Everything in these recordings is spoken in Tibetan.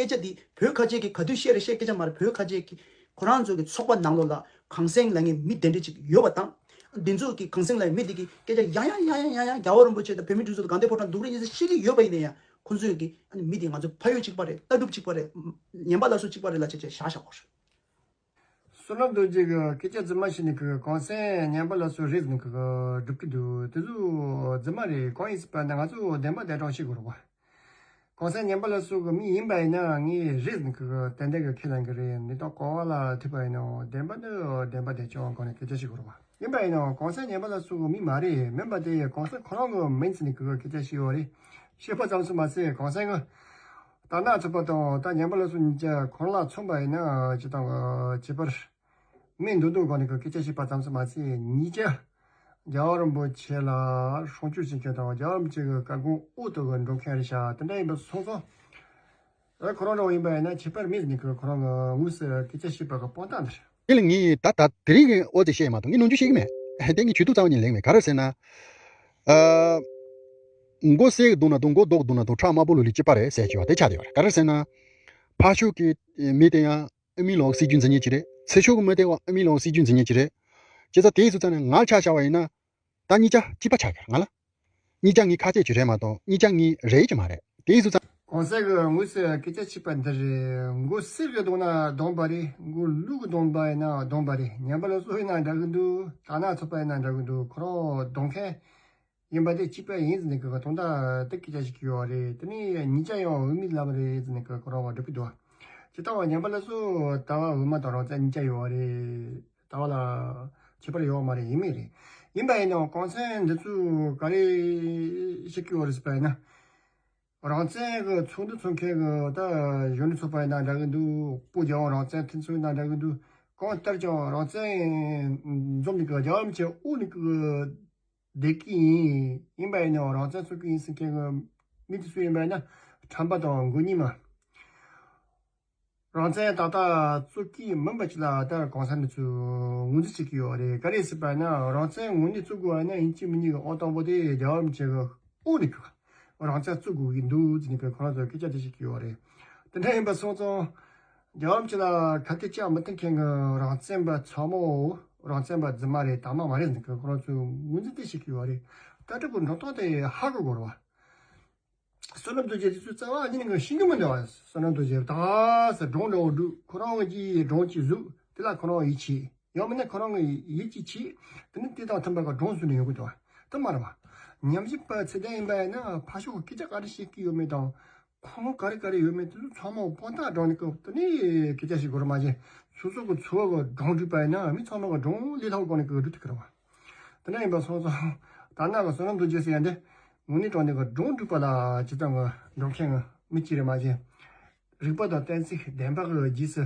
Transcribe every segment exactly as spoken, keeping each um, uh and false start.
སྐད་ཆ་འདི་བོད་ཁ་ཆེ་གི་ག་དུས་བཤད་རེད་བཤད་སྐད་ཆ་མ་རེད། བོད་ཁ་ཆེ་གི་ཁོ་རང་ཚོ་གི་ཚོགས་པ་ནང་ལོགས་ལ་གངས་སེང་ལབ་མཁན་མི་དེ་འདྲ་ཅིག་ཡོད་པ་དང་། འདི་ཚོ་གི་གངས་སེང་ལབ་མཁན་མི་དེ་གི་སྐད་ཆ་ཡང་ཡང་ཡང་ཡང་ཡང་རྒྱལ་བ་རིན་པོ་ཆེ་དང་བོད་མི་སྒྲིག་འཛུགས་དང་དགའ་ལྡན་ཕོ་བྲང་སྡུག་རུས་གཉིས་ཀ་ཤེས་ཀྱི་ཡོད་པ་ཡིན་ན་ཡང་། ཁོང་ཚོས་ཀྱི་ཨ་ནི་མི་དེ་ང་ཚོ་ཕ་ཡུལ་གཅིག་པ་རེད། ལྟ་གྲུབ་གཅིག་པ་རེད། ཉན་པ་སླར་གསོ་གཅིག་པ་རེད་ལབ་བྱས་བྱས་བཞག་བཞག་པ་རེད། བསོད་ནམས་རྡོ་རྗེ་གི་སྐད་ཆ་རྫུན་མ་བཤད་ནི་གི་གངས་སེང་ཉན་པ་སླར་གསོ་རེད་ཟེར་ནི་གི་སྒྲུབ་ཀྱི་འདུག་དེ་ཚོ་རྫུན་མ་རེད། གང་ཡིན་ཟེར་བ་ན་ང་ཚོ་བདེན་པ་བདེན་དྲང་བཤད་དགོས་རེད་བ། གངས་སེང་ཉན་པ་སླར་གསོ་གི་མི་ཡིན་པ་ཡིན་ན་ངས་རེད་ཟེར་ནི་གི་ཏན་ཏན་གི་ཁས་ལེན་གི་རེད། མི་ཐོག་གོ་བ་ལ་ཐུག་པ་ཡིན་ནའང་བདེན་པ་ནི་བདེན་པ་བདེན་དྲང་སྒང་ནས་སྐད་ཆ་བཤད་དགོས་རེད་བ། ཡིན་པ་ཡིན་ནའང་གངས་སེང་ཉན་པ་སླར་གསོ་གི་མི་མ་རེད། མིན་པ་དེ་གངས་སེང་ཁོ་རང་གི་མིན་ཟེར་ནི་གི་སྐད་ཆ་བཤད་ཡོད་རེད། བཤད་པ་ཙམ་ཞིག་མ་ཟད་གངས་སེང་གི་རྟ་ནག་ཚོགས་པ་དང་ད་ཉན་པ་སླར་གསོ་གཉིས་ཀ་ཁོ་རང་ལ་མཚོན་པ་ཡིན་ན་ཅི་ལྟར་ཁྱད་པར་མི་འདུག་འདུག་གོ་ནི་གི་སྐད་ཆ་བཤད་པ་ཙམ་ཞིག་མ་ཟད་གཉིས་ཀ་རྒྱལ་བ་རིན་པོ་ཆེ་ལ་སྲུང་སྐྱོབ་བྱེད་མཁན་དང་རྒྱལ་བ་རིན་པོ་ཆེ་གི་བཀའ་དགོངས་འོག་ཏུ་གི་འགྲོ་མཁན་རེད་ཤག་དེ་འདྲ་ཡིན་པ་སོང་ཙང་། ཨ་ཁོ་རང་འདྲ་བོ་ཡིན་པ་ཡིན་ན་ཁྱད་པར་མེད་ནི་གི་ཁོ་རང་གི་དངོས་སུ་སྐད་ཆ་བཤད་པ་གི་དཔང་རྟགས་འདི་རེད། དེ་ལ་ངས་ད་ད་དེ་རིང་གི་ཨོ་ཙི་བཤད་མ་གཏོགས་ངས་ནོར་འཁྲུལ་བཤད་ཀྱི་མེད། དེ་ངས་ཇུས་གཏོགས་རྩ་བ་ཉིད་ལེན་མེད། ག་རེ་ཟེར་ན། ཨ། མགོ་སེར་གི་གདོང་ན་གདོང་། མགོ་རྡོག་གི་གདོང་ན་གདོང་། ཁྲག་དམར་པོ་ལུས་ལི་གཅིག་པ་རེད་ཟེར་གྱི་བ་དེ་ཆགས་བསྡད་ཡོད་རེད། ག་རེ་ཟེར་ན། ཕར་ཕྱོགས་ཀྱི་མི་དེ་ཡང་ཨ་མའི་ལོག་སྲིད་ཇུས་འཛིན་མཁན་ཅིག་རེད། ཚུར་ཕྱོགས་ཀྱི་མི་དེ་ཡང་ཨ་མའི་ལོག་སྲིད་ཇུས་འཛིན་མཁན་ཅིག་རེད། བྱས་ཙང་དེའི་སུ་ཙང་ནས་ང་ཆ་བཞག་པ་ཡིན་ན། ད་གཉིས་ཆ་གཅིག་པ་ཆགས་ཀྱི་རེད་ང་ལ། གཉིས་ཀ་ངའི་ཁ་ཆད་ཅིག་རེད་མ་གཏོགས་གཉིས་ཀ་ངའི་རེད་ཀྱི་མ་རེད། དེའི་སུ་ཙང་། གོང་གསལ་གྱི་དངོས་སུ་སྐད་ཆ་བཤད་པ་འདི་རེད། མགོ་སེར་གྱི་གདོང་ན་གདོང་པ་རེད། མགོ་ལུག་གི་གདོང་པ་ཡིན་ན་གདོང་པ་རེད། ཉན་པ་ལ་སོགས་ཡིན་ན་འདྲ་གི་འདུག་དར་ནག་ཚོགས་པ་ཡིན་ན་འདྲ་གི་འདུག་ཁོ་རང་གདོང་མཁན་ཡིན་པ་དེ་གཅིག་པ་ཡིན་ཟེར་ནས་གི་དོན་དག་དེ་སྐད་ཆ་ཞིག་ཡོད་རེད། དེ་ནས་གཉིས་ཆ་ཡང་འོས་མི་ལབ་རེད་ཟེར་ནས་གི་ཁོ་རང་བ་སྒྲུབ་ཀྱི་འདུག་ཇི་ལྟ་བ་ཉན་པ་ལ་སོགས་ལྟ་བ་འོས་མ་དང་རང་རྩལ་གཉིས་ཆ་ཡོད་རེད། ལྟ་བ་ལ་ཁྱད་པར་ཡོད་མ་རེད། ཡིན་མིན་རེད། ཡིན་པ་ཡིན་ནའང་གོང་ཚད་འདི་ཚོ་ག་རེ་བཤད་ཀྱི་ཡོད་རེད་ཟེར་བ་ཡིན་ན། རང་བཙན་གྱི་ཚོགས་འདུ་ཚོགས་མཁན་གྱི་ད་གཞོན་ནུ་ཚོགས་པ་ཡིན་ན་འདྲ་གི་འདུག་སྤོ་རྒྱལ་དབང་རང་བཙན་མཐུན་ཚོགས་ཡིན་ན་འདྲ་གི་འདུག་གང་ལྟར་ཀྱང་རང་བཙན་འཛོམས་ནས་གི་རྒྱལ་བ་རིན་པོ་ཆེ་དབུ་ནས་གི་བསྡད་ཀྱི་ཡིན། ཡིན་པ་ཡིན་ནའང་རང་བཙན་རྩོད་ཀྱི་ཡིན་ཟེར་མཁན་གྱི་མི་དེ་སུ་ཡིན་པ་ཡིན་ན་ཁྲམ་པ་དང་མགོ་གཉིས་མ། རང་བཙན་ཏག་ཏག་རྩོད་ཀྱི་མིན་པ་ཅིག་ལ་ད་གོང་ས་འདི་ཚོས་ངོས་འཛིན་བྱེད་ཀྱི་ཡོད་རེད། ག་རེ་ཟེར་བ་ན་རང་བཙན་ངོས་ནས་རྩོད་དགོས་པ་ན་ཡིན་གཅིག་མིན་གཉིས་ཀྱི་ཨོ་སྟོང་པོ་དེ་རྒྱལ་བ་རིན་པོ་ཆེ་གི་དབུ་ནས་གི་རང་བཙན་རྩོད་དགོས་ཀྱི་འདུག་ཟེར་ནས་ཁོ་རང་ཚོས་སྐད་ཆ་དེ་བཤད་ཀྱི་ཡོད་རེད། དེ་འདྲ་ཡིན་པ་སོང་ཙང་རྒྱལ་བ་རིན་པོ་ཆེ་ལ་ཁ་གཏད་བཅག་མི་ཐུབ་མཁན་གྱི་རང་བཙན་པ་ཚང་མ་རང་བཙན་པ་རྫུན་མ་རེད། དར་དམར་མ་རེད་ཟེར་ནས་ཁོ་རང་ཚོས་ངོས་འཛིན་དེ་བྱེད་ཀྱི་ཡོད་རེད། ད་ལྟ་གི་འགྲོ་སྟངས་དེ་ཧ་གོ་དགོས་རེད་བ། བསོད་ནམས་རྡོ་རྗེ་དེ་ཚོའི་རྩ་བ་ཉིད་ནས་ཤེས་ཀྱི་མི་འདུག་བ། བསོད་ནམས་རྡོ་རྗེ་ད་ས་སྒྲུང་འདྲ་བོ་སྒྲུག་ཁོ་རང་གི་སྒྲུང་གཅིག་བཟོས་དེ་ལ་ཁོ་རང་ཡིད་ཆེས། ཡང་མིན་ན་ཁོ་རང་གི་ཡིད་ཀྱིས་ཆེས། དེ་ནི་དེ་དང་མཐུན་པ་གི་སྒྲུང་བཟོས་ནས་ཡོང་གི་འདུག་བ། དེ་མ་རེད་བ། ཉམས་ཞིབ་པ་ཚད་ལྡན་ཡིན་པ་ཡིན་ན་ཕར་ཕྱོགས་ཀྱི་སྐད་ཆ་ག་རེ་བཤད་ཀྱི་ཡོད་མེད་དང་། ཁུངས་ལུང་ག་རེ་ག་རེ་ཡོད་མེད་དེ་ཚོ་ཚང་མ་དཔང་རྟགས་བསྒྲགས་ནས་སྐབས་དེ་ནས་སྐད་ཆ་བཤད་དགོས་རེད་མ་གཞི། སོ་སོ་གི་འཚོ་བ་གི་སྒྲུང་བསྒྲིགས་པ་ཡིན་ན་མི་ཚང་མ་གི་སྒྲུང་ལས་སླ་བོ་སྒང་ནས་སྐབས་སྒྲུབ་ཐུབ་ཀྱི་རེད་བ། དེ་འདྲ་ཡིན་པ་སོང་ཙང་དར་ནག་གི་བསོད་ནམས་རྡོ་རྗེ་ཟེར་ཡ་འདི་དངོས་གནས་དྲང་གནས་ཀྱི་སྒྲུང་སྒྲུག་པ་ལ་སྤྱིར་བཏང་གི་འགྲོ་མཁན་གྱི་མི་གཅིག་རེད་མ་གཞི། རིག་པ་དང་གཏན་ཚིགས་བདེན་པ་གི་རྗེས་སུ་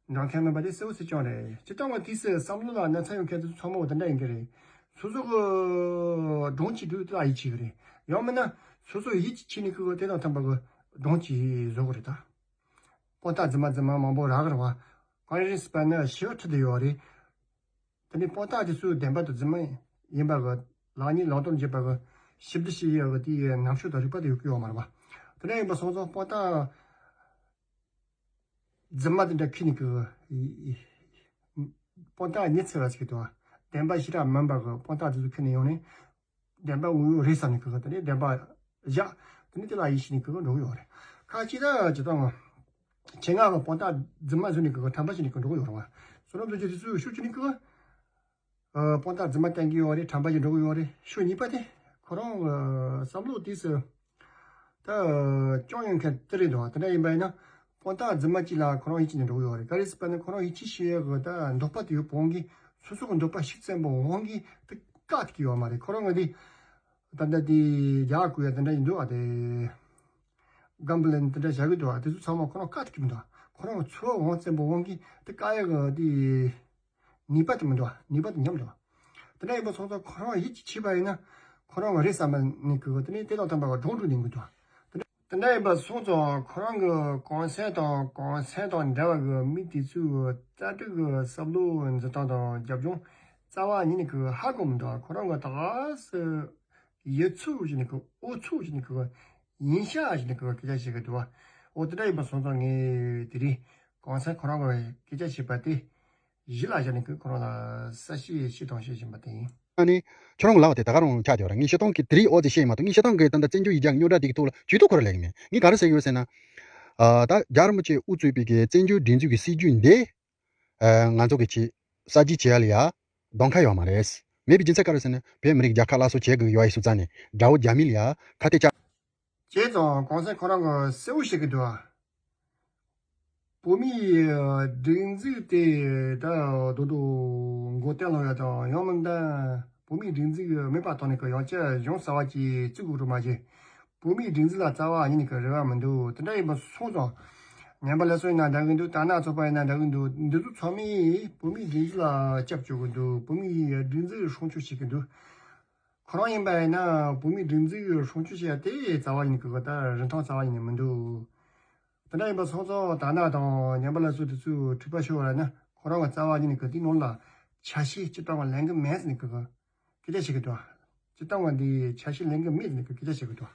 འབྲང་མཁན་མིན་པ་དེ་གསལ་བོ་གསལ་རྐྱང་རེད། སྤྱིར་བཏང་གི་དུས་སུ་བསམ་བློ་ལ་ན་ཚ་ཡོད་མཁན་དེ་ཚོ་ཚང་མ་འོ་དེ་འདྲ་ཡིན་གྱི་རེད། སོ་སོ་གི་སྒྲུང་གཅིག་སྒྲུག་དེ་ལ་ཡིད་ཆེས་གི་རེད། ཡང་མིན་ན་སོ་སོ་ཡིད་ཆེས་ནས་ཁུ་གི་དེ་དང་མཐུན་པ་གི་སྒྲུང་གཅིག་བཟོ་གི་རེད་ད། དཔང་རྟགས་རྫུན་མ་རྫུན་མ་མང་པོ་རག་གི་རེད་བ། གང་རེད་ཟེར་བ་ན་ཞི་བ་ཁྲིད་དུ་ཡོད་རེད། དེ་ནས་དཔང་རྟགས་དེ་ཚོའི་བདེན་པ་དང་རྫུན་མ་ཡིན་པ་གི་ལེགས་ཉེས་ལམ་སྟོན་བྱེད་པ་གི་ཞིབ་འཇུག་བྱེད་ཡག་གི་དེའི་རྣམ་དཔྱོད་དང་རིག་པ་དེ་ཡོད་ཀྱི་ཡོད་མ་རེད་བ། དེ་འདྲ་ཡིན་པ་སོང་ཙང་དཔང་རྟགས་རྫུན་མ་དེ་འདྲ་ཁྱེར་ནས་གི་དཔང་རྟགས་ཉི་ཚེ་བ་ཟེར་གི་འདུག་བ། བདེན་པ་ཞེ་དྲག་མིན་པ་གི་དཔང་རྟགས་དེ་ཚོ་ཁྱེར་ནས་ཡོང་ནས་བདེན་པ་དངོས་ཡོད་རེད་བསམ་ནས་གི་དེ་ནས་བདེན་པ་བཞག་དེ་ནས་དེ་ལ་ཡིད་ཆེས་ནས་གི་འགྲོ་གི་ཡོད་རེད། ཁ་ཅིག་ད་ཇི་ལྟར་ང་ཆེད་མངགས་ཀྱི་དཔང་རྟགས་རྫུན་མ་བཟོས་ནས་གི་ཁྲམ་པ་བྱས་ནས་གི་འགྲོ་གི་ཡོད་རེད་བ། བསོད་ནམས་རྡོ་རྗེ་དེ་ཚོས་ཤུགས་ཆེ་ནས་གི་དཔང་རྟགས་རྫུན་མ་བསྟན་གི་ཡོད་རེད། ཁྲམ་པ་བྱས་འགྲོ་གི་ཡོད་རེད། ཤུགས་གཉིས་པ་དེ་ཁོ་རང་གི་བསམ་བློ་དེ་སུ་ད་སྐྱོན་ཡོད་མཁན་དེ་རེད་འདུག་དེ་འདྲ་ཡིན་པ་ཡིན་ན་དཔང་རྟགས་རྫུན་མ་གཅིག་ལ་ཁོ་རང་ཡིད་ཆེས་ནས་འགྲོ་གི་ཡོད་རེད། ག་རེ་ཟེར་བ་ན་ཁོ་རང་ཡིད་ཆེས་བྱེད་ཡག་གི་ད་འདོད་པ་དེ་ཡོད་པ་འོང་གི་སོ་སོ་གི་འདོད་པ་ཤུགས་བཙན་པོ་འོང་གི་དེ་བཀག་ཐུབ་ཀྱི་ཡོད་མ་རེད། ཁོ་རང་གི་དེ་ད་ལྟ་དེ་རྒྱག་དགོས་ཡ་དེ་འདྲ་ཡིན་འདུག་ཨ། དེ་གམ་བུ་ལན་དེ་འདྲ་བྱ་གི་འདུག་ཨ། དེ་ཚོ་ཚང་མ་ཁོ་རང་བཀག་ཐུབ་ཀྱི་མི་འདུག་ཁོ་རང་གི་འཚོ་བ་འོང་བཙན་པོ་འོང་གི་དེ་བཀག་ཡག་གི་དེ། ནུས་པ་དེ་མི་འདུག་ནུས་པ་དེ་ཉམས་འདུག་དེ་འདྲ་ཡིན་པ་སོང་ཙང་ཁོ་རང་ཡིད་ཀྱིས་བྱས་པ་ཡིན་ན་ཁོ་རང་རེད་བསམ་ནས་གི་དེ་ནས་དེ་དང་མཐུན་པ་གི་སྒྲུང་སྒྲུག་ནས་གི་འདུག་དེ་འདྲ་དེ་འདྲ་ཡིན་པ་སོང་ཙང་ཁོ་རང་གི་གོང་སེང་དང་གོང་སེང་དང་འདྲ་བ་གི་མི་དེ་ཚོའི་རྩ་དྲུག་གི་བསམ་བློ་འཛིན་སྟངས་དང་རྒྱབ་ལྗོངས་རྩ་བ་ཉིད་ནས་གི་ཧ་གོ་མི་འདུག་ཁོ་རང་གི་ད་ག་སེ་ཡིད་ཚུགས་བྱས་ནས་གི་ཨོ་ཚུགས་བྱས་ནས་གི་ཡིན་ཤག་བྱས་ནས་གི་སྐད་ཆ་བཤད་གི་འདུག་འོ་དེ་འདྲ་ཡིན་པ་སོང་ཙང་ངས་དེ་རིང་གོང་ས་མཁོ་རང་གི་སྐད་ཆ་བཤད་པ་དེ་གཞི་ལ་བཞག་ནས་ཁོ་རང་ལ་གསལ་བཤད་ཞིག་དང་བཤད་བཞིན་པ་དེ་ཡིན། ཨ་ནི། ཁྱོད་རང་ལབ་པ་དེ་ད་ག་རང་ཆགས་བསྡད་ཡོད་རེད། ངས་སྤྱིར་བཏང་གི་དེ་རིང་འོ་དེ་བཤད་ཡིན་མ་གཏོགས། ངས་སྤྱིར་བཏང་གི་ད་ལྟ་བཙན་བྱོལ་ཡིག་རྒྱུགས་རྙོག་དྲ་དེ་གི་ཐོག་ལ་ཇུས་གཏོགས་ཁོ་རང་ལབ་ཀྱི་མེད། ངས་ག་རེ་ཟེར་གྱི་ཡོད་ཟེར་ན། ཨ། ད་རྒྱལ་བ་རིན་པོ་ཆེས་དབུ་གཙོས་པའི་གི་བཙན་བྱོལ་སྒྲིག་འཛུགས་ཀྱི་སྲིད་བྱུས་འདི། ཨ། ང་ཚོ་གི་ཆེད་གསར་བརྗེ་བྱེད་ཡ་ལ་ཡ་གདོང་ཁ་ཡོད་མ་རེད། མེད་པའི་རྒྱུ་མཚན་ག་རེ་ཟེར་ན། བོད་མི་རིགས་རྒྱལ་ཁ་སླར་གསོ་བྱེད་དགོས་ཡོད་ཡ་སུ་ཙང་ནས་དགྲ་བོ་རྒྱ་མི་ལ་ཡ་ཁ་གཏད་བཅག་བྱས་ཙང་གོང་ས་མཁོ་རང་གིས་གསལ་བོ་བཤད་ཀྱི་འདུག་བོད་མིའི་སྒྲིག་འཛུགས་དེ་ད་རྡོག་རྡོག་མགོ་བཏོན་ལོག་ཡ་དང་། ཡང་མིན་ད་བོད་མིའི་སྒྲིག་འཛུགས་མེད་པ་བཏང་ནས་ཀྱི་ཡང་བསྐྱར་གཞུང་གསར་བ་ཅིག་བཙུགས་དགོས་རེད་མ་གཞི། བོད་མིའི་སྒྲིག་འཛུགས་ལ་རྩ་བ་ཉིད་ནས་ཀྱི་རེ་བ་མི་འདུག་དེ་འདྲ་ཡིན་པ་སོང་ཙང་། ཉམས་པ་སླར་གསོ་ཡིན་ན་འདྲ་གི་འདུག་དར་ནག་ཚོགས་པ་ཡིན་ན་འདྲ་གི་འདུག་འདི་ཚོ་ཚང་མས་བོད་མིའི་སྒྲིག་འཛུགས་ལ་སྐྱབས་བཅོལ་གི་འདུག་བོད་མིའི་སྒྲིག་འཛུགས་སྲུང་སྐྱོབ་བྱེད་ཀྱི་འདུག་ཁོ་རང་ཡིན་པ་ཡིན་ན་བོད་མིའི་སྒྲིག་འཛུགས་སྲུང་སྐྱོབ་བྱེད་ཡ་དེ་རྩ་བ་ཉིད་ནས་ཀྱི་ད་རིན་ཐང་རྩ་བ་ཉིད་ནས་མི་འདུག་དེ་འདྲ་ཡིན་པ་སོང་ཙང་དར་ནག་དང་ཉམས་པ་སླར་གསོ་དེ་ཚོས་འཁྲུག་པ་ཤོར་བ་ཡིན་ན་ཁོ་རང་གི་རྩ་བ་ཉིད་ནས་ཀྱི་དེའི་ནང་ལ་ཆ་ཤས་སྤྱིར་བཏང་བ་ལེན་གི་མེད་ཟེར་ནས་ཀྱི་སྐད་ཆ་བཤད་ཀྱི་འདུག་སྤྱིར་བཏང་བ་འདི་ཆ་ཤས་ལེན་གི་མེད་ཟེར་ནས་ཀྱི་སྐད་ཆ་བཤད་ཀྱི་འདུག་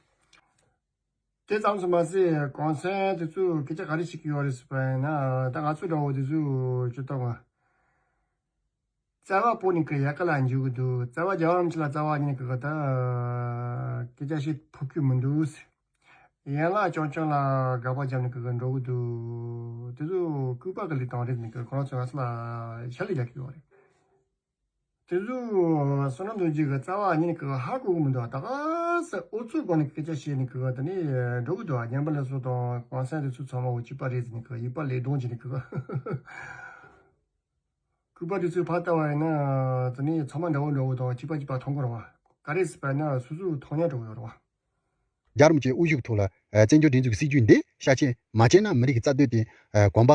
དེ་ཙམ་དུ་མ་ཟད་གོང་ས་དེ་ཚོས་སྐད་ཆ་ག་རེ་བཤད་ཀྱི་ཡོད་རེད་ཟེར་བ་ཡིན་ན། ད་ང་ཚོ་འདྲ་བོ་དེ་ཚོས་སྤྱིར་བཏང་བ། རྩ་བ་བོར་ནས་ཀྱི་ཡལ་ག་ལ་འཇུག་གི་འདུག་རྩ་བ་རྒྱལ་བ་རིན་པོ་ཆེ་ལ་རྩ་བ་ཉིད་ནས་ཀྱི་ད་སྐད་ཆ་བཤད་ཕོད་ཀྱི་མི་འདུག་ཡན་ལག་རྐྱང་རྐྱང་ལ་དགག་པ་བརྒྱབ་ནས་ཀྱི་འགྲོ་གི་འདུག་དེ་ཚོ་ལྐུགས་པ་གི་ལས་དང་རེད་ནས་ཀྱི་ཁོ་རང་ཚོས་ང་ཚོ་ལ་ཞལ་ལས་རྒྱག་གི་ཡོད་རེད། དེ་ཚོ་བསོད་ནམས་རྡོ་རྗེ་གི་རྩ་བ་ཉིད་ནས་ཀྱི་ཧ་གོ་གི་མི་འདུག་ད་ག་ས་ཨུ་ཚུགས་སྒོ་ནས་སྐད་ཆ་བཤད་ནས་ཀྱི་དེ་ནས་འགྲོ་གི་འདུག་ཉམས་པ་སླར་གསོ་དང་གོང་ས་དེ་ཚོ་ཚང་མ་འོ་གཅིག་པ་རེད་ཟེར་ནས་ཀྱི་ཡིད་པ་ལས་གདོང་བྱས་ནས་ཀྱི། ལྐུགས་པ་དེ་ཚོས་ཕར་ལྟ་བ་ཡིན་ན། དེ་ནས་ཚང་མ་འདྲ་བོ་འདྲ་བོ་དང་གཅིག་པ་གཅིག་པ་མཐོང་གི་རེད་བ། ག་རེ་ཟེར་བ་ན་སོ་སོའི་མཐོང་ཉག་འདྲ་བོ་ཡོད་རེད་བ། རྒྱལ་བ་རིན་པོ་ཆེའི་དབུ་བཞུགས་ཐོག་ལ་བཙན་བྱོལ་སྒྲིག་འཛུགས་ཀྱི་སྲིད་བྱུས་འདི་ཤ་ཆེན་མ་བྱས་ན་མི་རིགས་ཀྱི་རྩ་དོན་དེ་གོམ་པ་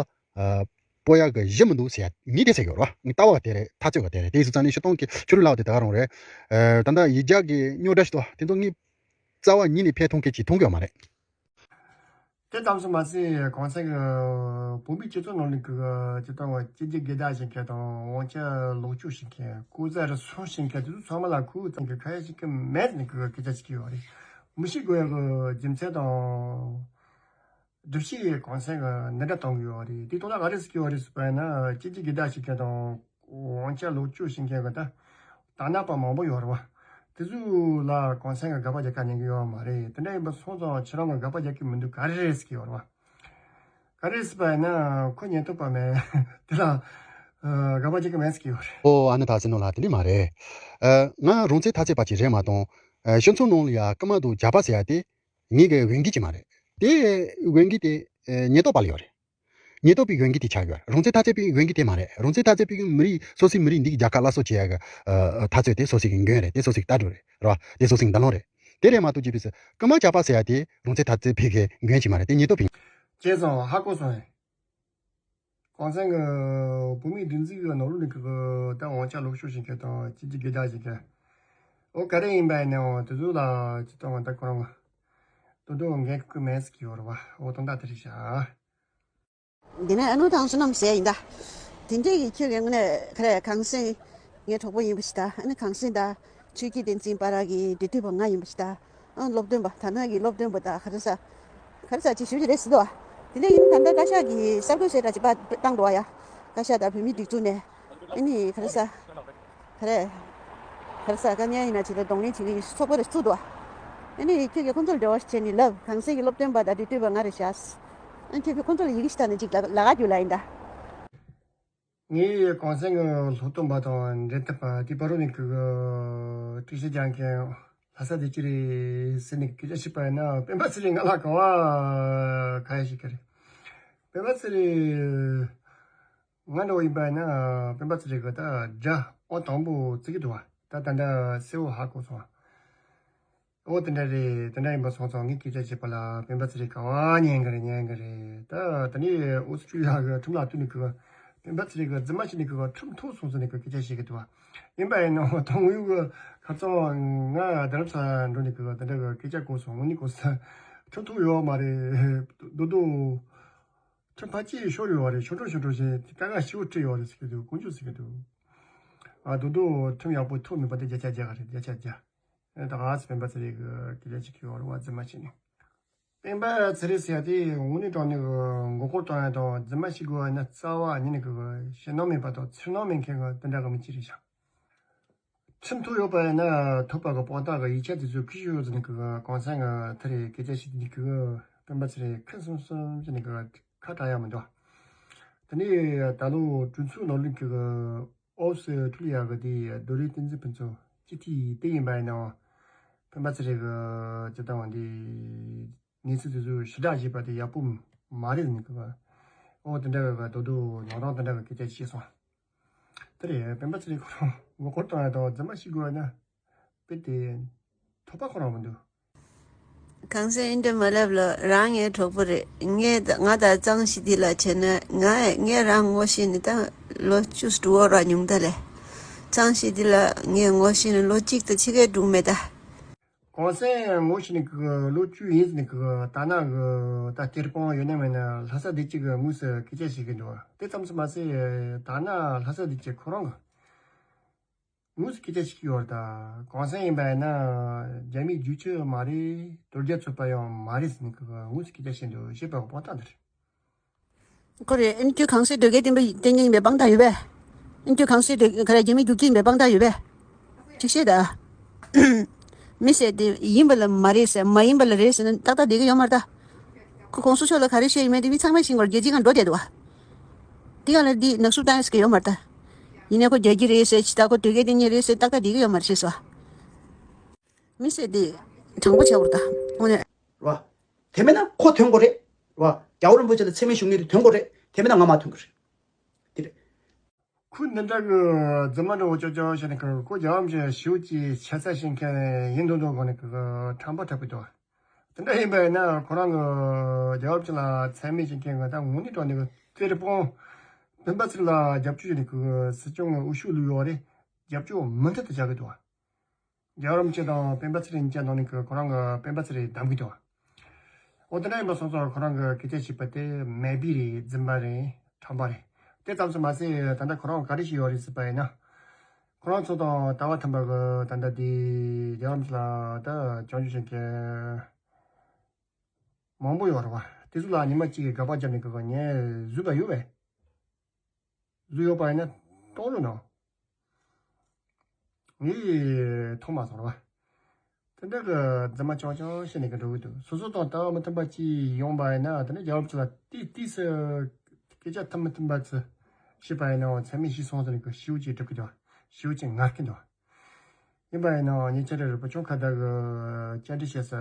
སྤོ་ཡག་གི་གཞི་མི་འདུག་ཟེར་ཡ་ངས་དེ་ཟེར་གྱི་ཡོད་རེད་བ། ངས་ལྟ་བ་དེ་རེད། ཐག་གཅོད་པ་དེ་རེད། དེ་སོང་ཙང་ནས་སྤྱིར་བཏང་གི་ཕྱི་རོལ་ལ་བ་དེ་ད་ག་རང་རེད། ད་ལྟ་ཡིག་རྒྱུགས་ཀྱི་རྙོག་དྲ་ཞིག་འདུག་བ། དེ་ཚོ་ངས་རྩ་བ་ཉིད་ནས་ཕན་ཐོགས་མཁན་ཅིག་མཐོང་གི་ཡོད་མ་རེད། དེ་ཙམ་དུ་མ་ཟད་གོང་ས་གི་བོད་མིའི་སྤྱི་ཚོགས་ནང་ནས་ཀྱི་སྤྱིར་བཏང་བ་སྐྱིད་ཀྱི་དགེ་རྒྱ་བྱེད་མཁན་དང་དབང་ཆ་ལོག་སྤྱོད་བྱེད་མཁན། ལྐོག་ཟ་རུལ་སུངས་བྱེད་མཁན་དེ་ཚོ་ཚང་མ་ལ་ཁུ་ཙམ་གྱི་ཁ་ཡ་ཞིག་གི་མེད་ནས་ཀྱི་སྐད་ཆ་ཞིག་ཡོད་རེད། མི་ཤི་དགོས་ཡག་གི་རྒྱུ་མཚན་དང་སྒྲུབ་བྱེད་གོང་ས་གི་འདི་འདྲ་གཏོང་གི་ཡོད་རེད། དེ་ཐོག་ལ་ག་རེ་ཟེར་གྱི་ཡོད་རེད་ཟེར་བ་ཡིན་ན། སྐྱིད་ཀྱི་དགེ་རྒྱ་བྱེད་མཁན་དང་། དབང་ཆ་ལོག་སྤྱོད་བྱེད་མཁན་གྱི་ད་དར་ནག་པ་མང་པོ་ཡོད་རེད་བ། དེ་ཚོ་ལ་གོང་ས་གི་དགག་པ་རྒྱག་ག་ཉན་གི་ཡོད་མ་རེད། དེ་འདྲ་ཡིན་པ་སོང་ཙང་ཁྱེད་རང་གི་དགག་པ་རྒྱག་གི་མི་འདུག་ག་རེ་རེད་ཟེར་གི་ཡོད་རེད་བ། ག་རེ་ཟེར་བ་ཡིན་ན་ཁོ་ཉན་ཐུབ་པ་མེད། དེ་ལ་དགག་པ་རྒྱག་གི་མེད་ཟེར་གི་ཡོད་རེད། ཨོ་ཨ་ནི་ད་ཟེར་ནོ་ལ་དེ་འདྲ་མ་རེད། ང་རང་ཚོའི་ཐ་ཚད་པ་ཅིག་རེད་མ་གཏོགས། སྤྱི་ཚོགས་ནང་ལ་ཡ་རྐུ་མ་དང་ཇག་པ་ཟེར་ཡ་དེ་ངེད་ཀྱི་འོས་འགན་ཅིག་མ་རེད། དེ་འོས་འགན་དེ་ཉེན་རྟོག་པ་ལ་ཡོད་རེད། ཉེན་རྟོག་པའི་འོས་འགན་དེ་ཆགས་ཡོད་རེད། རང་བཙན་འཐབ་རྩོད་པའི་འོས་འགན་དེ་མ་རེད། རང་བཙན་འཐབ་རྩོད་པའི་མི་རིགས་སོ་སོའི་མི་རིགས་འདི་གི་རྒྱལ་ཁ་སླར་གསོ་བྱེད་ཡ་གི་འཐབ་རྩོད་དེ་སོ་སོའི་གི་འགན་རེད། དེ་སོ་སོའི་གི་ལྟ་གྲུབ་རེད། རེད་བ། དེ་སོ་སོའི་གི་འདུན་ལམ་རེད། དེ་རེད་མ་གཏོགས་ཅི་ཕི་སི་རྐུ་མ་ཇག་པ་ཟེར་ཡ་དེ་རང་བཙན་འཐབ་རྩོད་པའི་གི་འགན་ཅིག་མ་རེད། དེ་ཉེན་རྟོག་པའི། བྱས་ཙང་ཧ་གོ་སོང་ངས། གོང་ས་གི་བོད་མིའི་སྒྲིག་འཛུགས་ཀྱི་ནང་ལོགས་ནས་གི་ད་དབང་ཆ་ལོག་སྤྱོད་བྱེད་མཁན་དང་སྤྱི་སྤྱོད་སྒེར་བདག་བྱེད་མཁན། འོ་ག་རེ་ཡིན་པ་ཡིན་ནའང་དེ་ཚོ་ལ་ཅི་ལྟ་བ་ད་ཁོ་རང་དོ་དོ་འགན་ཁུར་མེད་ཟེར་གྱི་ཡོད་རེད་བ། འོ་དོན་དག་དེ་རེད་ཤག་དེ་ནས་ཨ་ནུ་དང་བསོད་ནམས་ཟེར་ཡིན་ད། དེ་འདྲས་ཀྱི་ཁྱོད་ཀྱི་དངོས་གནས་ག་རེ་གངས་སེང་ངའི་གྲོགས་པོ་ཡིན་པ་ཞིག་ད། ཨ་ནི་གངས་སེང་ད་ཆོས་ཀྱི་བསྟན་འཛིན་བར་གྱི་འབྲེལ་མཐུད་པ་ང་ཡིན་པ་ཞིག་ད། ཨ་སློབ་སྟོན་པ་ད་ནང་གི་སློབ་སྟོན་པ་ད་ག་རེ་ཟ། ག་རེ་ཟ་ཅིག་ཞུ་རྒྱུ་རེད་ཟེར་འདུག་བ། དེ་འདྲས་ཡིན་ད་ལྟ་བཀའ་ཤག་གིས་གསར་འགོད་གསལ་བསྒྲགས་ཅིག་ཕར་བཏང་འདུག་བ་ཡ། བཀའ་ཤག་དང་བོད་མིའི་སྒྲིག་འཛུགས་ནས། ཨ་ནི་ག་རེ་ཟ། ག་རེ། ག་རེ་ཟ་དཀའ་ངལ་ཡིན་ན་ཅིག་ལ་གདོང་ལེན་བྱེད་ཀྱི་ཡིན་ཚོགས་པ་རེ་བཙུགས་འདུག་བ། ཨ་ནི་ཁྱོད་ཀྱིས་ཁོང་ཚོར་འབྲེལ་བ་བྱས་ནས་ལབ། གངས་སེང་གི་སློབ་སྟོན་པ་དང་འབྲེལ་མཐུད་པ་ང་རེད་ཤག་ཨ་ཁྱོད་ཀྱིས་ཁོང་ཚོ་ལ་ཡི་གེ་ཞིག་བཏང་ནས་ཅིག་ལ་ལ་ག་རྒྱུ་ལ་ཡིན་ད། ངས་གངས་སེང་གི་སློབ་སྟོན་པ་དང་འབྲེལ་མཐུད་པ་དེ་བར་དུ་ནས་ཀྱི་ཀྲིག་ཤི་རྒྱག་མཁན་ལྷ་ས་དེ་ཅི་རེད་ཟེར་ནས་སྐད་ཆ་བཤད་པ་ཡིན་ན། སྤེན་པ་ཚེ་རིང་ང་ལ་ག་བ་ག་ཡ་ཞིག་གི་རེད། སྤེན་པ་ཚེ་རིང་ང་འདྲ་བོ་ཡིན་པ་ཡིན་ན་སྤེན་པ་ཚེ་རིང་གི་ད་དགྲ་ཨོ་དང་པོ་བརྩི་གི་འདུག་བ། ད་ད་ལྟ་གསལ་བོ་ཧ་གོ་སོང་བ། ཨོ་དེ་འདྲ་རེད། དེ་འདྲ་ཡིན་པ་སོང་ཙང་ངས་སྐད་ཆ་བཤད་པ་ལ་སྤེན་པ་ཚེ་རིང་ག་བ་ཉན་གི་རེད་ཉན་གི་རེད། ད་ད་ནི་ཨུ་ཚུགས་ཆུ་ཡག་གི་ཁྲིམས་ལ་བསྟུན་ནས་གི་སྤེན་པ་ཚེ་རིང་གི་རྫུན་མ་བཤད་ནས་གི་ཁྲིམས་ཐོག་སོང་ཟེར་ནས་གི་སྐད་ཆ་བཤད་གི་འདུག་བ། ཡིན་པ་ཡིན་ནའང་དོན་དངོས་གི་ཁ་སང་ང་རྡ་རམ་ས་ལ་འགྲོ་ནས་གི་དེ་འདྲ་གི་སྐད་ཆ་གོ་སོང་། དངོས་གནས་གོ་ས་ཁྲིམས་ཐོག་ཡོད་མ་རེད། རྡོག་རྡོག་ཁྲིམས་ཕར་ཅིག་ཤོར་ཡོད་རེད། ཆུང་ཆུང་ཆུང་ཆུང་བྱས་དཀའ་ངལ་ཞེ་པོ་འཕྲད་ཡོད་རེད་ཟེར་གི་འདུག་དཀོན་མཆོག་ཟེར་གི་འདུག་ཨ་རྡོག་རྡོག་ཁྲིམས་ཡག་པོ་ཐོག་མེད་པ་དེ་བརྒྱ་ཆ་བརྒྱ་ག་རེད། བརྒྱ་ཆ་བརྒྱ། ཨེ་ད་ག་སེ་སྤེན་པ་ཚེ་རིང་གི་སྐད་ཆ་ཅིག་ཡོད་རེད་བ། རྫུན་མ་བྱས་ནས། སྤེན་པ་ཚེ་རིང་ཟེར་ཡ་དེ་དངོས་གནས་དྲང་གནས་ཀྱི་མགོ་སྐོར་གཏོང་ཡ་དང་རྫུན་མ་བཤད་དགོས་པ་ཡིན་ན། རྩ་བ་ཉིད་ནས་ཀྱི་ཞེད་སྣང་མེད་པ་དང་འཚེར་སྣང་མེད་མཁན་གྱི་དེ་འདྲ་གི་མི་གཅིག་རེད་ཤག་ཁྲིམས་ཐོག་ཡོད་པ་ཡིན་ན་ཐོབ་པ་གི་དཔང་རྟགས་ཀྱི་ཡིག་ཆ་དེ་ཚོ་ཁྱི་ཤོར་ཟེར་ནས་ཀྱི་གོང་ས་ང་ཐེ་རེ་སྐད་ཆ་བཤད་དེ་ནས་ཀྱི་སྤེན་པ་ཚེ་རིང་ཁེངས་སུམ་སུམ་བྱས་ནས་ཀྱི་ཁ་གྲག་ཡ་མི་འདུག་དེ་ནས་ད་ལོ་གྲོས་ཚོགས་ནང་ལོགས་ཀྱི་ཨོ་སི་ཁྲུ་ལི་ཡ་གི་དེ་རྡོ་རིང་བསྟན་འཛིན་ཕུན་ཚོགས་སྤྱི་འཐུས་དེ་ཡིན་པ་ཡིན་ནའང་སྤེན་པ་ཚེ་རིང་གི་སྤྱི་བཏང་བ་འདི་གནས་ཚུལ་དེ་ཚོ་ཞེ་དྲག་བྱས་པ་དེ་ཡག་པོ་མ་རེད་ཟེར་ནས་ཀྱི་ཨོ་དེ་འདྲ་གི་རྡོག་རྡོག་ནོར་རང་དེ་འདྲ་གི་སྐད་ཆ་བཤད་སོང་། དེ་རེད། སྤེན་པ་ཚེ་རིང་ཁོ་རང་མགོ་སྐོར་བཏང་ཡ་དང་རྫུན་མ་བཤད་དགོས་ན་དཔེ་དེ་ཐོབ་པ་ཁོ་རང་མི་འདུག་གངས་སེང་ཨིན་དྲ་མ་ལབ་ལོ། རང་ངའི་གྲོགས་པོ་རེད། ངས་ད་ང་དང་གཙང་ཞི་བདེ་ལ་བྱས་ན་ང་ངས་རང་ངོ་ཤེས་ནི་ད་ལོ་བཅུ་དྲུག་འོ་ར་ཉུང་ད་ལས། གཙང་ཞི་བདེ་ལ་ངས་ངོ་ཤེས་ནི་ལོ་གཅིག་དང་ཕྱེད་ཀའི་དྲུག་མེད་ད། གངས་སེང་ངོ་ཤེས་ནི་གི་ལོ་བཅུ་ཡིན་ཟེར་ནི་གི་ད་ན་གི་ད་སྟེར་སྤང་ཡོད་ན་མེད་ན་ལྷ་ས་བདེ་སྐྱིད་གི་དངོས་སུ་སྐད་ཆ་བཤད་གི་འདུག་དེ་ཙམ་ཙམ་མ་ཟད་ད་ན་ལྷ་ས་བདེ་སྐྱིད་ཁོ་རང་གི་དངོས་སུ་སྐད་ཆ་བཤད་ཀྱི་ཡོད་རེད། ད་གངས་སེང་ཡིན་པ་ཡིན་ན་རྒྱ་མིའི་རྒྱུག་ཁྱི་མ་རེད། དོལ་རྒྱལ་ཚོགས་པ་ཡང་མ་རེད་ཟེར་ནས་ཀྱི་དངོས་སུ་སྐད་ཆ་བཤད་འདུག་བཤད་པ་གི་དཔང་རྟགས་འདི་རེད། ཁོ་རེ་ཨེན་ཁྱོད་གངས་སེང་དོལ་རྒྱལ་བསྟན་པའི་བསྟན་རྒྱལ་ཡིན་པའི་དཔང་རྟགས་ཡོད་པས། ཨེན་ཁྱོད་གངས་སེང་དོལ་ག་རེ་རྒྱ་མིའི་རྒྱུག་ཁྱི་ཡིན་པའི་དཔང་རྟགས་ཡོད་པས། ཅིག་བཤད་ད། མི་ཟེར་དེ་ཡིན་པ་ལ་མ་རེད་ཟེར་མ་ཡིན་པ་ལ་རེད་ཟེར་ན་ཏག་ཏག་བསྡད་ཀྱི་ཡོད་མ་རེད་ད། ཁོ་གོང་ས་མཆོག་ལ་ག་རེ་བཤད་ཡིན་མེད་དེ་མི་ཚང་མས་ཤེས་ཀྱི་ཡོད་རེད། རྒྱལ་སྤྱིའི་སྒང་འགྲོ་བསྡད་འདུག་བ། དེ་ག་ལ་འདི་ནག་སུབ་བཏང་ཡ་ཟེར་གྱི་ཡོད་མ་རེད་ད། ཡིན་ནའི་ཁོ་རྒྱལ་རྒྱུ་རེད་ཟེར་ཅི་ད་ཁོ་དོལ་རྒྱལ་བསྟན་རྒྱལ་རེད་ཟེར་ཏག་ཏག་བསྡད་ཀྱི་ཡོད་མ་རེད་ཤེས་སོ། མི་ཟེར་དེ་དྲང་པོ་བྱ་བར་ད་དངོས་གནས། རེད་བ། དེ་མིན་ན་ཁོ་ཐོན་དགོས་རེད། རེད་བ། རྒྱལ་བ་རིན་པོ་ཆེ་ལ་མཚན་སྨད་ཞུ་མཁན་དེ་ཐོན་དགོས་རེད། དེ་མིན་ན་ང་མ་ཐོན་གི་རེད། དེ་རེད། ཁོས་འདི་འདྲ་གི་རྫུན་མ་འདྲ་བོ་ཅོག་ཅོག་བཤད་ནས་ཁོ་རྒྱལ་བ་རིན་པོ་ཆེ་ཞེ་པོ་ཅིག་ཆེ་ས་བཤད་མཁན་ཡིན་མདོག་མདོག་གོ་ནས་ཁོ་ཁྲམ་པ་འཁྲབ་གི་འདུག་དེ་འདྲ་ཡིན་པ་ཡིན་ན་ཁོ་རང་གི་རྒྱལ་བ་རིན་པོ་ཆེ་ལ་མཚན་སྨད་བྱེད་མཁན་གི་ད་དངོས་གནས་དྲང་གནས་གི་གཏེར་སྤོང་སྤེན་པ་ཚེ་རིང་ལ་རྒྱབ་སྐྱོར་བྱས་ནས་ཁོ་སྲིད་སྐྱོང་གི་འོས་ཤོག་བླུགས་ཡོད་རེད། རྒྱབ་སྐྱོར་མུ་མཐུད་དུ་བྱ་གི་འདུག་རྒྱལ་བ་རིན་པོ་ཆེ་དང་སྤེན་པ་ཚེ་རིང་གཉིས་ཀ་ནང་ནས་ཁོ་རང་གི་སྤེན་པ་ཚེ་རིང་བདམས་གི་འདུག་འོ་དེ་འདྲ་ཡིན་པ་སོང་ཙང་ཁོ་རང་གི་སྐད་ཆ་བཤད་པ་དེ་མེད་པའི་རེད། རྫུན་པ་རེད། ཁྲམ་པ་རེད། དེ་ཙམ་དུ་མ་ཟད་ད་ལྟ་ཁོ་རང་ག་རེ་བྱས་ཡོད་རེད་ཟེར་བ་ཡིན་ན། ཁོ་རང་ཚོ་དང་ཟླ་བ་ཐམ་པ་གི་ད་ལྟ་དེ་རྒྱལ་བ་རིན་པོ་ཆེ་ལ་ད་སྐྱོན་བརྗོད་བྱེད་མཁན་མང་པོ་ཡོད་རེད་བ། དེ་ཚོ་ལ་ཉི་མ་གཅིག་གི་དགག་པ་བརྒྱབ་ནས་གི་ངས་བཟོས་པ་ཡོད་པས། བཟོས་ཡོད་པ་ཡིན་ན་གཏོང་རོགས་གནང་། ངས་མཐོང་མ་སོང་ར་བ། དེ་འདྲ་གི་རྫུན་མ་རྐྱང་རྐྱང་བཤད་ནས་གི་འགྲོ་གི་འདུག་སོ་སོ་དང་ལྟ་བ་མི་མཐུན་པ་ཅིག་ཡོང་པ་ཡིན་ན་དེ་འདྲ་རྒྱལ་བ་ཅིག་ལ་ཏིས་ཏིས་སུ་སྐད་ཆ་ཐུབ་མི་ཐུབ་པ་ཚོ་བཤད་པ་ཡིན་ནའང་མཚན་སྨད་བྱས་སོང་ཟེར་ནས་གི་ཞེ་པོ་ཅིག་སྒྲུབ་གི་འདུག་ཞེ་པོ་ཅིག་ངར་གི་འདུག་ཡིན་པ་ཡིན་ནའང་ཉེ་ཆར་རེ་རེ་བུ་ཆུང་ཁ་བརྡ་གི་བཅར་འདྲི་བྱས་སུ་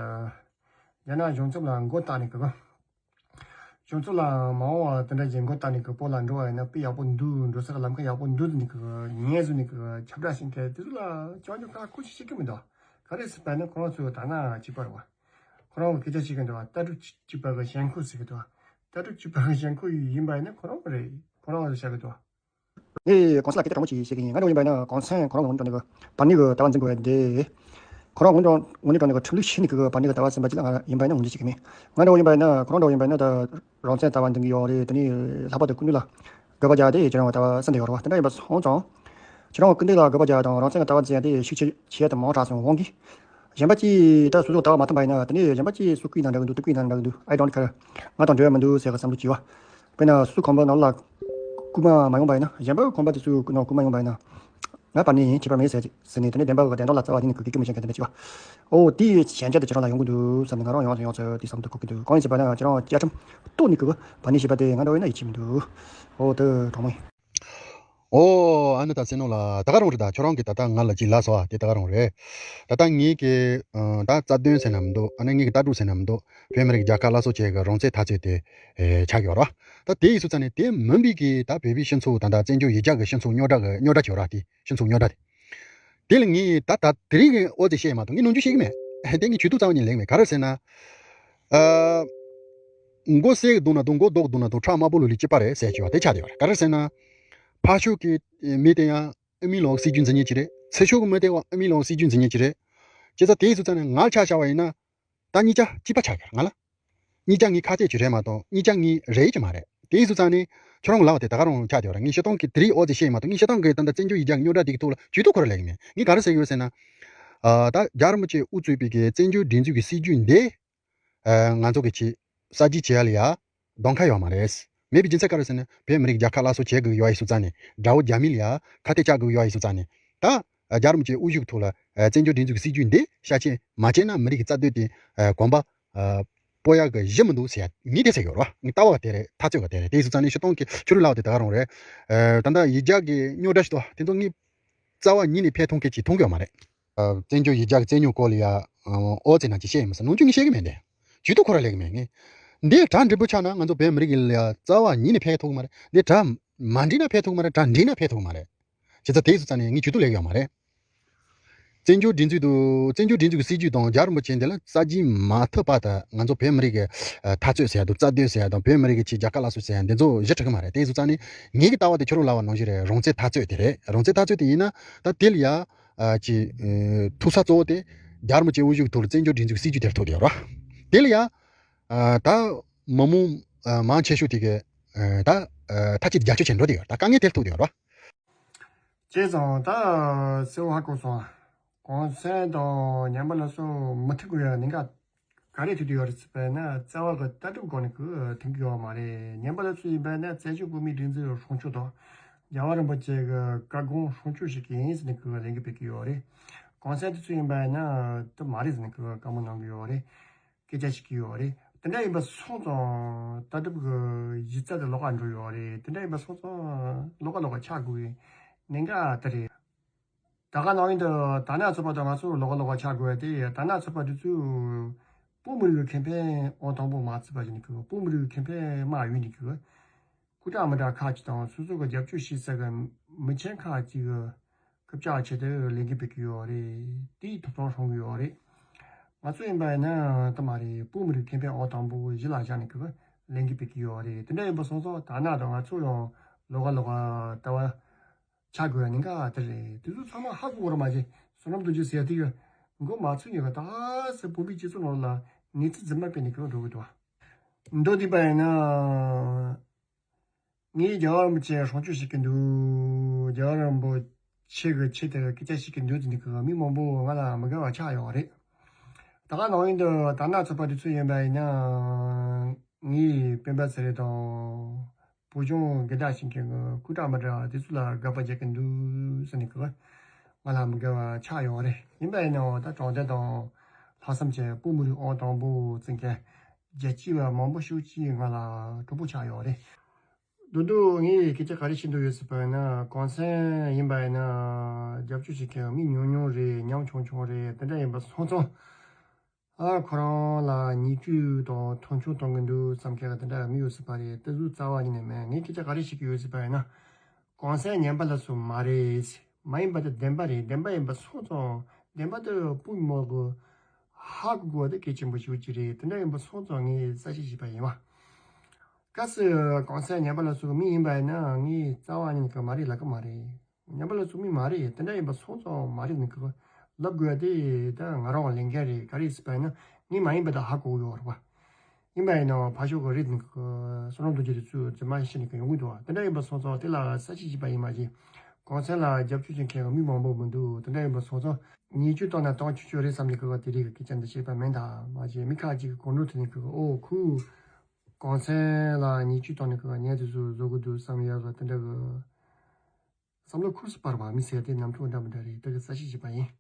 རྒྱ་ནག་གཞུང་ཚབ་ལ་མགོ་བཏགས་ནས་གི་གི་གཞུང་ཚབ་ལ་མ་འོངས་པ་དེ་འདྲ་བྱེད་མགོ་བཏགས་ནས་ཀྱི་བོད་ལ་འགྲོ་བ་ཡིན་ན་དཔེ་ཡག་པོ་འདུག་འགྲོ་ས་གི་ལམ་ཁ་ཡག་པོ་འདུག་ཟེར་ནས་ཀྱི་ངས་བཟོས་ནས་ཀྱི་ཁྱབ་བསྒྲགས་བྱེད་མཁན་དེ་ཚོ་ལ་ཅང་ཅང་ཁ་ཁུ་ཞིག་བྱེད་ཀྱི་མི་འདུག་ག་རེ་ཟེར་བ་ཡིན་ན་ཁོ་རང་ཚོ་ད་ན་གཅིག་པ་རེད་བ། ཁོ་རང་གི་སྐད་ཆ་བཤད་ཀྱི་འདུག་བ། ལྟ་གྲུབ་གཅིག་པ་གི་ཞེན་ཁོག་ཟེར་གྱི་འདུག་བ། ལྟ་གྲུབ་གཅིག་པ་གི་ཞེན་ཁོག་ཡིན་པ་ཡིན་ན་ཁོ་རང་རེད། ཁོ་རང་ལ་བཤད་ཀྱི་འདུག་བ། ངས་གོང་ས་ལ་སྐད་ཆ་དྲང་མོ་ཅིག་བཤད་ཀྱི་ཡིན། ང་འདྲ་བོ་ཡིན་པ་ཡིན་ན་གོང་ས་ཁོ་རང་གི་ངོ་ནས་དྲང་གནས་ཀྱི་བར་གནས་ཀྱི་ལྟ་བ་འཛིན་དགོས་པ་འདི། ཁོ་རང་ངོ་ནས་དྲང་ངོ་ནས་དྲང་གནས་ཀྱི་ཁྲིམས་ལུགས་ཤེས་ནས་ཀྱི་བར་གནས་ཀྱི་ལྟ་བ་འཛིན་པ་ཅིག་ལ་ང་ཡིན་པ་ཡིན་ན་ངོས་འཛིན་བྱེད་ཀྱི་མེད། ང་འདྲ་བོ་ཡིན་པ་ཡིན་ན་ཁོ་རང་འདྲ་བོ་ཡིན་པ་ཡིན་ན་ད་རང་བཙན་ལྟ་བ་འཛིན་གྱི་ཡོད་རེད། དེ་ནས་ལྷག་པར་དུ་སྐུ་མདུན་ལ་དགག་པ་རྒྱག་དེ་ཁྱེད་རང་གི་ལྟ་བ་གསལ་འདེབས་ཡོད་རེད་བ། དེ་འདྲ་ཡིན་པ་སོང་ཙང་། ཁྱེད་རང་གི་སྐུ་མདུན་ལ་དགག་པ་རྒྱག་དང་རང་བཙན་གྱི་ལྟ་བ་འཛིན་ཡ་དེ་ཤུགས་ཆེ་ཆེ་དུ་མང་དྲགས་སོང་འོང་གི། གཞན་པ་ཅིག་ད་སོ་སོ་ལྟ་བ་མ་མཐུན་པ་ཡིན་ན་དེ་ནས་གཞན་པ་ཅིག་སུ་སྐུ་ཡིན་ན་འདྲ་གི་འདུག་སུ་སྐུ་ཡིན་ན་འདྲ་གི་འདུག I don't care. ང་དང་འབྲེལ་བ་མི་འདུག་ཟེར་གི་བསམ་བློ་བྱེད་བ། དཔེར་ན་སུ་གོམ་པ་ནང་ལ་སྐུ་མ་མ་ཡོང་པ་ཡིན་ན་གཞན་པ་གོམ་པ་དེ་ཚོའི་ནང་སྐུ་མ་ཡོང་པ་ཡིན་ན། ང་བར་ནས་ཡིན་ཁྱད་པར་མེད་ཟེར་ཟེར་ནས་དེ་ནས་བདེན་པ་གི་བདེན་དོན་ལ་རྩ་བ་ཉིད་ནས་གི་གི་གི་མི་བྱེད་མཁན་དེ་འདྲ་བྱེད་བ། ཨོ་དེའི་ཞན་ཆ་དེ་ཁྱེད་རང་ལ་ཡོང་གི་འདུག་བསམ་ནས་ང་རང་ཡོང་ཡོང་ཚོད་དེ་བསམ་དུ་གོ་གི་འདུག་གང་ཡིན་ཟེར་བ་ན་ཁྱེད་རང་བཅའ་ཁྲིམས་གཏུག་ནས་གི་བར་ནས་བྱེད་པ་དེ་ང་འདྲ་བོ་ཡིན་ན་ཡིད་ཆེས་མི་འདུག་ཨོ་དེ་གྲོགས་མོ་ཡིན། ཨོ་ཨ་ནི་ད་སེ་ནོ་ལ་ད་ག་རང་རེད། ད་ཁྱོད་རང་གི་ད་ལྟ་ང་ལ་ཅིག་ལབ་སོང་ཨ། དེ་ད་ག་རང་རེད། ད་ལྟ་ངེད་ཀྱི་ད་རྩ་དོན་ཟེར་ན་མི་འདུག་ཨ་ནི་ངེད་ཀྱི་ལྟ་གྲུབ་ཟེར་ན་མི་འདུག་བོད་མི་རིགས་རྒྱལ་ཁབ་སླར་གསོ་བྱེད་ཀྱི་རང་བཙན་འཐབ་རྩོད་དེ་ཆགས་ཡོད་ར། ད་དེ་ཡིན་སོང་ཙང་ནས་དེ་མིན་པའི་གི་ད་བོད་པའི་སྤྱི་ཚོགས་ད་ལྟ་བཙན་བྱོལ་ཡུལ་གྱར་གི་སྤྱི་ཚོགས་རྙོག་དྲ་གི་རྙོག་དྲ་ཅིག་ཡོད་ར། དེ་སྤྱི་ཚོགས་རྙོག་དྲ་དེ། དེ་ལ་ངས་ད་ད་དེ་རིང་གི་ཨོ་ཙི་བཤད་མ་གཏོགས་ངས་ནོར་འཁྲུལ་བཤད་ཀྱི་མེད། དེ་ངས་ཇུས་གཏོགས་རྩ་བ་ཉིད་ལེགས་མེད་ག་རེ་ཟེར་ན། ཨ། མགོ་སེར་གྱི་བརྡུངས་ན་བརྡུངས། མགོ་རྡོག་གིས་བརྡུངས་ན་བརྡུངས། ཁྲག་དམར་པོ་ལོག་ལེ་གཅིག་པ་རེད་ཟེར་གྱི་ཡོད་པ་དེ་ཆགས་བསྡད་ཡོད་རེད། ག་རེ་ཟེར་ན། ཕར་ཕྱོགས་ཀྱི་མི་དེ་ཡང་ཨ་མའི་ལོག་སྲིད་ཇུས་འཛིན་མཁན་ཅིག་རེད། ཚུར་ཕྱོགས་ཀྱི་མི་དེ་ཡང་ཨ་མའི་ལོག་སྲིད་ཇུས་འཛིན་མཁན་ཅིག་རེད། བྱས་ཙང་དེ་ཡིན་སོང་ཙང་ནས་ང་ཆ་བཞག་པ་ཡིན་ན། ད་གཉིས་ཆ་གཅིག་པ་ཆགས་ཀྱི་རེད་ང་ལ། གཉིས་ཆ་ངའི་ཁ་གཏད་ཅིག་རེད་མ་གཏོགས་གཉིས་ཆ་ངའི་རེད་ཅིག་མ་རེད། དེ་ཡིན་སོང་ཙང་ནས་ཁྱོད་རང་གི་ལབ་པ་དེ་ད་ག་རང་ཆགས་བསྡད་ཡོད་རེད། ངས་སྤྱིར་བཏང་གི་དེ་རིང་ཨོ་ཙི་བཤད་མ་གཏོགས་ངས་སྤྱིར་བཏང་གི་ད་ལྟ་བཙན་བྱོལ་ཡུལ་གྱར་གྱི་རྙོག་དྲ་དེ་གི་ཐོག་ལ་ཇུས་གཏོགས་ཁོ་རང་ལེགས་ཀྱི་མེད། ངས་ག་རེ་ཟེར་གྱི་ཡོད་ཟེར་ན། ཨ། ད་རྒྱལ་བ་རིན་པོ་ཆེ་དབུ་གཙོས་པའི་གི་བཙན་བྱོལ་སྒྲིག་འཛུགས་ཀྱི་སྲིད་ཇུས་འདི། ཨ། ང་ཚོ་གི་ཆེད་གསར་བརྗེ་བྱེད་ཡ་ལ་ཡ་གདོང་ཁ་ཡོད་མ་རེད། མེད་པའི་རྒྱུ་མཚན་ག་རེ་ཟེར་ན། བོད་མི་རིགས་རྒྱལ་ཁ་སླར་གསོ་བྱེད་དགོས་ཡོད་ཡིན་སོང་ཙང་ནས། དགྲ་བོ་རྒྱ་མི་ལ་ཡ་ཁ་གཏད་གཅོག་དགོས་ཡོད་ཡིན་སོང་ཙང་ནས། ད་རྒྱལ་བ་རིན་པོ་ཆེའི་དབུ་བཞུགས་ཐོག་ལ་བཙན་བྱོལ་སྒྲིག་འཛུགས་ཀྱི་སྲིད་ཇུས་འདི་ཤ་ཆེན་མ་བྱས་ན། མི་རིགས་ཀྱི་རྩ་དོན་དེ་གོམ་པ་སྤོ་ཡག་གི་གཞི་མི་འདུག་ཟེར་ཡ། ངས་དེ་ཟེར་ཡོད་རེད་བ། ངའི་ལྟ་བ་དེ་རེད། ཐག་གཅོད་པ་དེ་རེད། དེ་སོང་ཙང་ནས་སྤྱིར་བཏང་གི་ཆོས་ལུགས་ལབ་པ་དེ་ད་ག་རང་རེད། ད་ལྟ་ཡིག་བརྒྱ་གི་རྙོག་དྲ་ཞིག་འདུག་དེ་ཚོ་ངས་རྩ་བ་ཉིད་ནས་ཕན་ཐོགས་མཁན་ཅིག་མཐོང་གི་ཡོད་མ་རེད། བཙན་བྱོལ་ཡིག་བརྒྱ་གི་རྩོད་རྙོག་སྐོར་ལ་ཡ་ཨོ་ཙེ་ན་ཅིག་བཤད་ཡིན་མ་ཟད། ནམ་རྒྱུན་ངས་བཤད་གི་མེད་དེ། ཇུས་གཏོགས་ཁོ་ར་ལས་གི་མེད། ངས་འདི་གྲ་འགྲིག་པོ་ཆགས་ན་ང་ཚོ་བོད་མི་རིགས་ལ་ཡ་རྩ་བ་ཉིད་ནས་ཕན་ཐོགས་གི་མ་རེད། འདི་གྲ་མ་འགྲིག་ན་ཕན་ཐོགས་གི་མ་རེད། གྲ་འགྲིག་ན་ཕན་ཐོགས་གི་མ་རེད། བྱས་ཙང་དེ་སོང་ཙང་ནས་ངས་ཇུས་གཏོགས་ལས་གི་ཡོད་མ་རེད། བཙན་བྱོལ་སྒྲིག་འཛུགས་དུ། བཙན་བྱོལ་སྒྲིག་འཛུགས་ཀྱི་སྲིད་ཇུས་དང་རྒྱལ་བ་རིན་པོ་ཆེ་འདི་ལ་གསར་བརྗེ་མ་ཐུབ་བར་དུ་ང་ཚོ་བོད་མི་རིགས་ཀྱི་འཐབ་རྩོད་ཟེར་ཡ་དང་། རྩ་དོན་ཟེར་ཡ་དང་། བོད་མི་རིགས་ཀྱི་ཆེད་རྒྱལ་ཁ་སླར་གསོ་ཟེར་ཡ་འདི་ཚོ་གཞི་གྲུབ་ཀྱི་མ་རེད། དེ་སོང་ཙང་ནས་ངེད་ཀྱི་ལྟ་བ་དེ་ཁྱོད་རང་ལབ་པ་ནང་བཞིན་རེད། རང་བཙན་འཐབ་རྩོད་དེ་རེད། རང་བཙན་འཐབ་རྩོད་དེ་ཡིན་ན་ད་དེ་ལ་ཡ་ཨ་ཅིག་ཐུག་ས་གཙོ་བོ་དེ་རྒྱལ་བ་རིན་པོ་ཆེ་དབུ་བཞུགས་ཐོག་ལ་བཙན་བྱོལ་སྒྲིག་འཛུགས་སྲིད་ཇུས་དེར་ཐུག་བསྡད་ཡོད་རེད་བ། དེ་ལ་ཡ་ཨ་ད་མི་མང་ཨ་མང་ཆེ་ཤོས་དེ་གི་ཨ་ད་ཨ་མཐའ་གཅིག་རྒྱབ་སྐྱོར་བྱེད་འགྲོ་བསྡད་ཡོད་རེད། ད་དཀའ་ངལ་དེར་ཐུག་བསྡད་ཡོད་རེད་བ། བྱས་ཙང་ད་གསལ་པོ་ཧ་གོ་སོང་། གོང་ས་མཆོག་དང་ཉམས་པ་སླར་གསོ་མི་ཐུབ་ཀྱི་ཡོད་ན་ག་རེ་ཐུག་གི་ཡོད་རེད་ཟེར་བ་ཡིན་ན། རྩ་བ་གི་ལྟ་གྲུབ་སྒོ་ནས་གི་མཐུན་གྱི་ཡོད་མ་རེད། ཉམས་པ་སླར་གསོ་ཡིན་པ་ཡིན་ན་བཙན་བྱོལ་བོད་མིའི་སྒྲིག་འཛུགས་སྲུང་སྐྱོབ་དང་རྒྱལ་བ་རིན་པོ་ཆེ་གི་བཀའ་དགོངས་སྲུང་སྐྱོབ་བྱེད་ཀྱི་ཡིན་ཟེར་ནས་གི་ལས་འགུལ་སྤེལ་གྱི་ཡོད་རེད། གོང་ས་དེ་ཚོ་ཡིན་པ་ཡིན་ན་དེ་མ་རེད་ཟེར་ནས་གི་བཀའ་མོལ་གནང་གི་ཡོད་རེད། སྐད་ཆ་བཤད་ཀྱི་ཡོད་རེད། དེ་འདྲ་ཡིན་པ་སོང་ཙང་ལྟ་གྲུབ་ཀྱི་གཞི་རྩ་དེ་ལོགས་ཀ་འགྲོ་ཡོད་རེད། དེ་འདྲ་ཡིན་པ་སོང་ཙང་ལོགས་ཀ་ལོགས་ཀ་ཆགས་དགོས་པའི་གནད་འགག་དེ་རེད། ད་ག་ནང་བཞིན་དུ་དར་ནག་ཚོགས་པ་དང་ང་ཚོ་ལོགས་ཀ་ལོགས་ཀ་ཆགས་དགོས་པ་དེ། དར་ནག་ཚོགས་པ་དེ་ཚོས་བོད་མི་རིགས་ཀྱི་ཁེ་ཕན་ཨང་དང་པོ་མ་བརྩིས་པ་བྱས་ནས་གི། བོད་མི་རིགས་ཀྱི་ཁེ་ཕན་མ་ཡོད་ནས་གི། སྐུ་དྲག་མི་དྲག་ཁག་ཅིག་དང་སོ་སོ་གི་རྒྱབ་སྐྱོར་བྱེད་ས་གི་མི་ཆེན་ཁག་ཅིག་གི་རྐུབ་བཀྱག་ཆེད་དུ་ལས་འགུལ་སྤེལ་གྱི་ཡོད་རེད། དེའི་ཐོབ་ཐང་སྲུང་གི་ཡོད་རེད། ང་ཚོ་ཡིན་པ་ཡིན་ན་དེ་མ་རེད། བོད་མི་རིགས་ཁེ་ཕན་ཨང་དང་པོ་གཞི་ལ་བཞག་ནས་གི་ལས་འགུལ་སྤེལ་གྱི་ཡོད་རེད། དེ་འདྲ་ཡིན་པ་སོང་ཙང་དར་ནག་དང་ང་ཚོ་ཡང་ལོགས་ཀ་ལོགས་ཀ་ལྟ་བ་ཆགས་དགོས་པའི་གནད་འགག་དེ་རེད། དེ་ཚོ་ཚང་མ་ཧ་གོ་དགོས་རེད་མ་གཞི། བསོད་ནམས་རྡོ་རྗེ་ཟེར་ཡ་དེ་གི་མགོ་མ་ཚོས་ཉེ་བ་ད་སེ་བོད་པའི་སྤྱི་ཚོགས་ནང་ལ་གནས་ཚུལ་རྫུན་མ་སྤེལ་ནས་གི་འགྲོ་གི་འདུག་མདོར་བསྡུས་པ་ཡིན་ན། ངས་རྒྱལ་བ་རིན་པོ་ཆེ་སྲུང་སྐྱོབ་བྱེད་ཀྱི་འདུག་རྒྱལ་བ་རིན་པོ་ཆེ་གི་ཆེད་དུ་སྐད་ཆ་བཤད་ཀྱི་འདུག་ཟེར་ནས་གི་མི་མང་པོ་ང་ལ་མི་དགའ་བ་ཆགས་ཡོད་རེད། ད་ག་ནང་བཞིན་དུ་དར་ནག་ཚོགས་པ་དེ་ཚོ་ཡིན་པ་ཡིན་ན། ངའི་སྤེན་པ་ཚེ་རིང་དང་བོད་གཞུང་སྒེར་བདག་བྱེད་མཁན་གྱི་སྐུ་དྲག་མི་དྲག་དེ་ཚོ་ལ་དགག་པ་རྒྱག་གི་འདུག་ཟེར་ནས་གི་ང་ལ་མི་དགའ་བ་ཆགས་ཡོད་རེད། ཡིན་པ་ཡིན་ནའང་ད་དྲང་བདེན་དང་ལྷག་བསམ་ཅན་བོད་མི་རིགས་ཨང་དང་པོ་བརྩི་མཁན་རྒྱལ་གཅེས་པ་མང་པོ་ཞིག་ཅིག་ང་ལ་གྲོགས་པོ་ཆགས་ཡོད་རེད། མདོར་བསྡུས་ངས་སྐད་ཆ་ག་རེ་བཤད་འདོད་ཡོད་ཟེར་བ་ཡིན་ན། གོང་ས་ཡིན་པ་ཡིན་ན་རྒྱབ་སྐྱོར་བྱེད་མཁན་མི་ཉུང་ཉུང་རེད། ཉམ་ཆུང་ཆུང་རེད། དེ་འདྲ་ཡིན་པ་སོང་ཙང་། ཨ་ཁོ་རང་ལ་བརྙས་བཅོས་དང་མཐོང་ཆུང་གཏོང་གི་འདུག་བསམ་མཁན་དེ་འདྲ་མི་ཡོད་ཟེར་བ་རེད། དེ་ཚོ་རྩ་བ་ཉིད་ནས་མེད། ངས་སྐད་ཆ་ག་རེ་བཤད་ཀྱི་ཡོད་ཟེར་བ་ཡིན་ན། གོང་ས་ཉམས་པ་སླར་གསོ་མ་རེད། མ་ཡིན་པ་དེ་བདེན་པ་རེད། བདེན་པ་ཡིན་པ་སོང་ཙང་བདེན་པ་དེ་བོད་མི་མང་གི་ཧ་གོ་དགོས་པ་དེ་གལ་ཆེན་པོ་ཞིག་ཅིག་རེད། དེ་འདྲ་ཡིན་པ་སོང་ཙང་ངས་གསལ་བཤད་བྱས་པ་ཡིན་པ། གལ་སྲིད་གོང་ས་ཉམས་པ་སླར་གསོ་གི་མི་ཡིན་པ་ཡིན་ན་ངས་རྩ་བ་ཉིད་ནས་མ་རེད་ལབ་ཀྱི་མ་རེད། ཉམས་པ་སླར་གསོ་མི་མ་རེད། དེ་འདྲ་ཡིན་པ་སོང་ཙང་མ་རེད་ནི་གི་ལབ་དགོས་ཡ་དེ་ད་ང་རང་ལས་འགན་རེད། ག་རེ་ཟེར་བ་ཡིན་ན་ངས་མ་ཡིན་པ་ད་ཧ་གོ་ཡོད་རེད་པ། ཡིན་པ་ཡིན་ནའང་ཕར་ཕྱོགས་ཀྱི་རིགས་དེ་གི་བསོད་ནམས་རྡོ་རྗེ་དེ་ཚོས་རྫུན་མ་བཤད་ནས་གི་ཡོང་གི་འདུག་དེ་འདྲ་ཡིན་པ་སོང་ཙང་དེ་ལ་གསལ་བཤད་བྱས་པ་ཡིན་མ་གཞི། གོང་ས་ལ་རྒྱབ་སྐྱོར་བྱེད་མཁན་གྱི་མི་མང་པོ་མི་འདུག་དེ་འདྲ་ཡིན་པ་སོང་ཙང་བརྙས་བཅོས་བཏང་ན་བཏང་ཆོག་ཆོག་རེད་བསམ་ནས་གི་དེ་རིགས་ཀྱི་སྐད་ཆ་འདི་བཤད་པ་མིན་ད། མ་གཞི་མི་ཁ་ཅིག་གི་གོ་འགྲོ་ཐོན་ནས་གི་ཨོ་ཁུ། གོང་ས་ལ་བརྙས་བཅོས་བཏང་ནས་གི་ཉན་དེ་ཚོ་བཟོ་གི་འདུག་བསམ་ཡ་གི་དེ་འདྲ་གི་བསམ་བློ་འཁོར་སུ་སྤར་བ་མི་ཟེར་དེ་ནམ་ཐོག་འདྲ་མི་འདྲ་རེད། དེ་གི་གསལ་བཤད་བྱས་པ་ཡིན།